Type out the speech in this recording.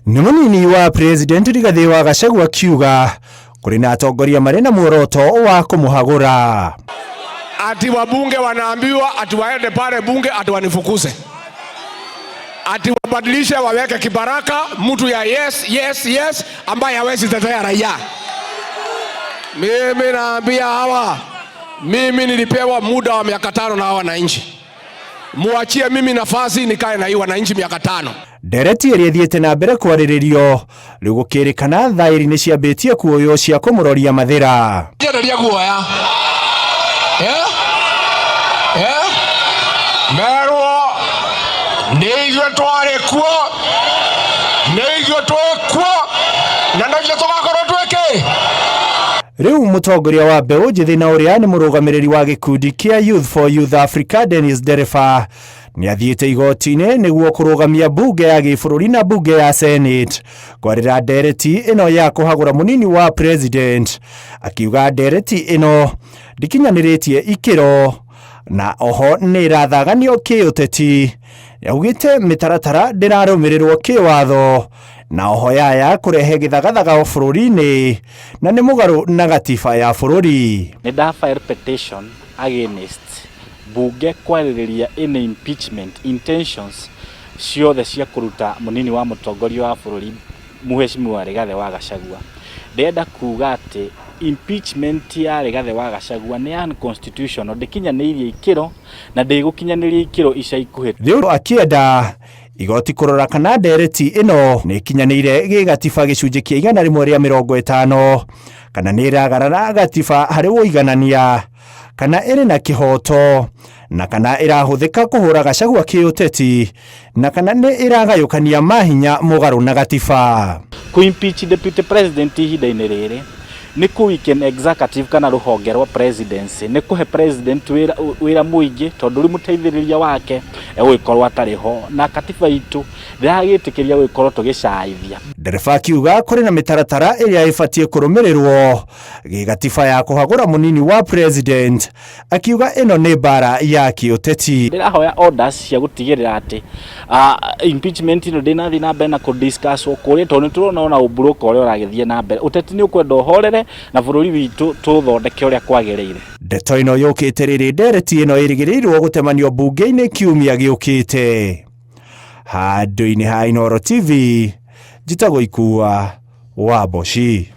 Nĩ mũnini wa President Rigathĩ wa Gachagua akiuga kũrĩ na atongoria marĩ na muoroto wa kũmũhagũra. Ati wabunge wanaambiwa ati waende pale bunge ati wanifukuze, ati wabadilishe waweke kibaraka mtu ya yes yes yes ambaye hawezi tetea raia. Mimi naambia hawa, mimi nilipewa muda wa miaka 5 na hawa wananchi, muachie mimi nafasi nikae na hii wananchi miaka 5. Ndereti ĩrĩa ĩthiĩte na mbere kwarĩrĩrio rĩu gũkĩrĩkana thaĩri nĩ ciambĩtie kuoywo cia kũmũroria mathĩra. Njenderia guoya. Merwo nĩ ithuĩ twarĩ kuo, nĩ ithuĩ twĩ kuo, na no ithuĩ tũgakorwo twĩ kĩ. Rĩu mũtongoria wa mbeũ njĩthĩ na ũrĩa nĩ mũrũgamĩrĩri wa gĩkundi kĩa Youth for Youth Africa Dennis Ndereba nĩ athiĩte igoti-inĩ nĩguo kũrũgamia mbunge ya gĩbũrũri na mbunge ya Senate kwarĩra ndereti ĩno ya kũhagũra mũnini wa president, akiuga ndereti ĩno ndĩkinyanĩrĩtie ikĩro na oho nĩ ĩrathaganio kĩũteti. Yaugĩte mĩtaratara ndĩrarũmĩrĩrwo kĩwatho na oho yaya kũrehe gĩthagathaga bũrũri-inĩ na nĩ mũgarũ na gatiba ya bũrũri. Nĩ nda file petition against bunge kwarĩrĩria any impeachment intentions ciothe cia kũruta mũnini wa mũtongoria wa bũrũri Mheshimiwa Rigathĩ wa Gachagua. Ndĩrenda kuga atĩ impeachment ya Rigathĩ wa Gachagua nĩ unconstitutional, ndĩkinyanĩirie ikĩro na ndĩgũkinyanĩria ikĩro ica ikuhĩ. Rĩu akĩenda igoti kũrora kana ndereti ĩno nĩ ĩkinyanĩire gĩgatiba gĩcunjĩ kĩa 150 kana nĩ ĩragarara gatiba harĩ ũiganania kana ĩrĩ na kĩhoto na kana ĩrahũthĩka kũhũra Gachagua kĩũteti na kana nĩ ĩragayũkania mahinya mũgarũ na gatiba. Kũ-impeach deputy president ihinda-inĩ rĩrĩ nĩ kũ weaken executive kana rũhonge rwa presidency, nĩ kũhe president wĩra mũingĩ tondũ rĩu mũteithĩrĩria wake egũgĩkorwo atarĩ ho na katiba itũ ndĩragĩtĩkĩria gũgĩkorwo tũgĩcaithia. Ndereba akiuga kũrĩ na mĩtaratara ĩrĩa ĩbatiĩ kũrũmĩrĩrwo gĩgatiba ya kũhagũra mũnini wa president, akiuga ĩno nĩ mbara ya kĩũteti. Ndĩrahoya orders cia gũtigĩrĩra atĩ impeachment ĩno ndĩnathiĩ na mbere na kũ-discuss kũrĩa tondũ nĩ tũrona ona ũmburũka ũrĩa ũragĩthiĩ na mbere. Ũteti nĩ ũkwenda ũhorere na bũrũri witũ tũũthondeke ũrĩa kwagĩrĩire. Ndeto ĩno yũkĩte rĩrĩ ndereti ĩno ĩrĩgĩrĩirwo gũtemanio mbunge-inĩ kiumia gĩũkĩte. Handũ-inĩ ha Inooro TV, njĩtagwo Ikua wa Mboci.